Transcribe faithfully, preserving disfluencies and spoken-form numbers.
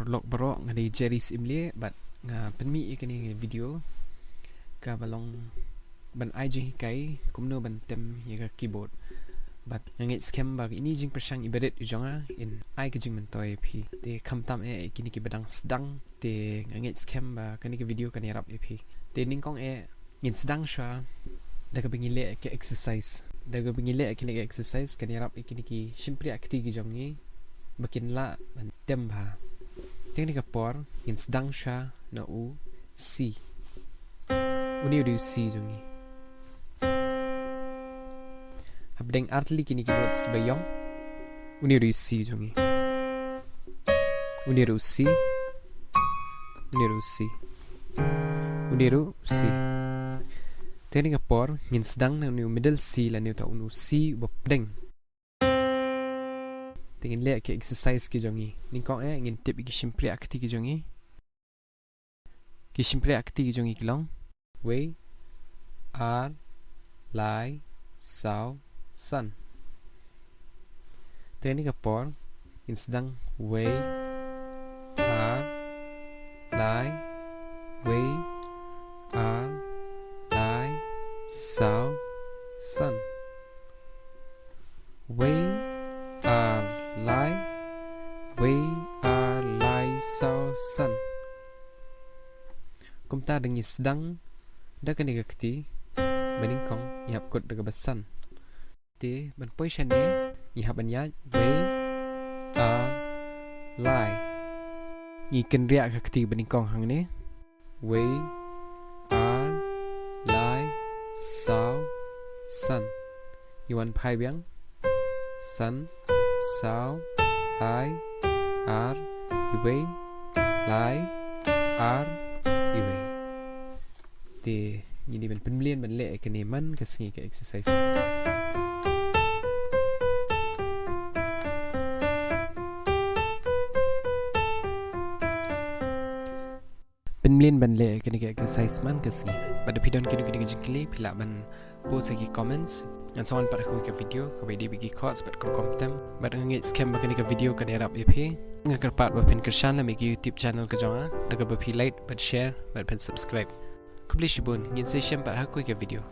Paralok baroh, nga dei Jerry Syiemlieh bad nga pynmih ïa kane ka video kaba long ban ai jinghikai kumno ban tem ïa ka keyboard. Bad nga ngeit skhem ba ine i jingpyrshang iba rit jong nga in ai ka jingmyntoi ïa phi. Te khamtam eh ïa kine kiba dang sdang, te nga ngeit skhem ba kane ka video kan ïarap ïa phi. Te nyngkong eh ngin sdang shuwa da kaba ngi leh ka exercise. Da kaba ngi leh kane ka exercise kan ïarap ïa kine ki shympriahkti ki jong ngi ba kin lah ban tem bha. Te kane ka por ngin sdang shuwa na u C. Une u dei u C jong ngi. Hapdeng artylli kine ki notes kiba ïong, une u dei u C jong ngi. Une u dei u C. Une u dei u C. Une u dei u C. Te kane ka por ngin sdang na une u middle C lane uta une u C uba pdeng. Te ngin leh ki exercise ki jong ngi. Nyngkong eh ngin tip ïa ki shympriahkti ki jong ngi. Ki shympriahkti ki jong ngi ki long wei, ar, lai, saw, san. Te kane ka por ngin sdang wei, ar, lai, wei, ar, lai, saw, san. Wei, ar, lai, wei, ar, lai, saw, san. Kumta da ngi sdang da kane ka kti ba nyngkong, ngi hap kut da kaba san. Te ban poi shane ngi hap ban ïaid wei, ar, lai. Ngi kynriah ka kti ba nyngkong hangne. Wei, ar, lai, saw, san. Ngi wan phai biang. San, saw, lai, ar, iwei, lai, ar, iwei. Te ngin ïa ban pynmlien ban leh ïa kane man ka sngi ka exercise. Pynmlien ban leh ïa kane ka exercise man ka sngi. Bad da phi don kino kino ki jingkylli, phi lah ban post ha ki comments. Ngan sa wan pat ha kawei ka video kaba ïadei bad ki chords bad ka rukom tem. Bad nga ngeit skhem ba kane ka video kan ïarap ïa phi. Nga kyrpad ba phin kyrshan lem ïa ka YouTube channel ka jong nga da kaba phi like bad share bad phin subscribe. Khublei shibun, ngin sa ïashem pat ha kawei ka video.